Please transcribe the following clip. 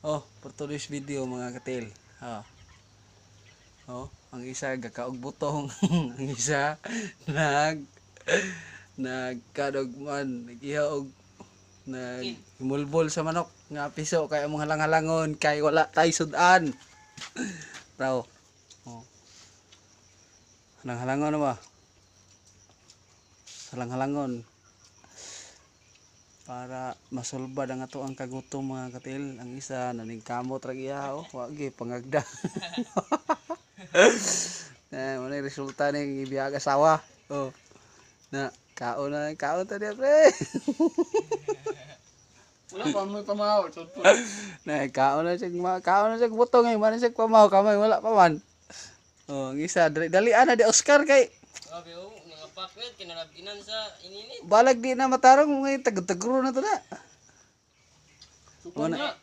Oh, for today's video, mga katil. Oh. Oh, ang isa gakaog butong, ang isa nagkadog man, nag-iha og nag himulbol sa manok nga piso kay among halang-halangon kay wala tay sudan. Raw. Oh. Halang-halangon na ba? Halang-halangon para masulbad ang ato ang kagutom, mga katil. Ang isa naningkamot ra iya, oh, wa gi pangagda. Eh, mo na yung resulta ning ibiyag asawa. Oh, na kaon na, kaon ta diya, pre. Wala pa mo pamaw. Na kaon na siya, kaon na siya butong eh, man siya pamaw kamay wala pa man. Oh, ang isa dali dali ana di Oscar kay Grabe oh, nga pakwet kinalabinan sa ininit. Balag di na matarong mga tagtagro na to na. Sukon na.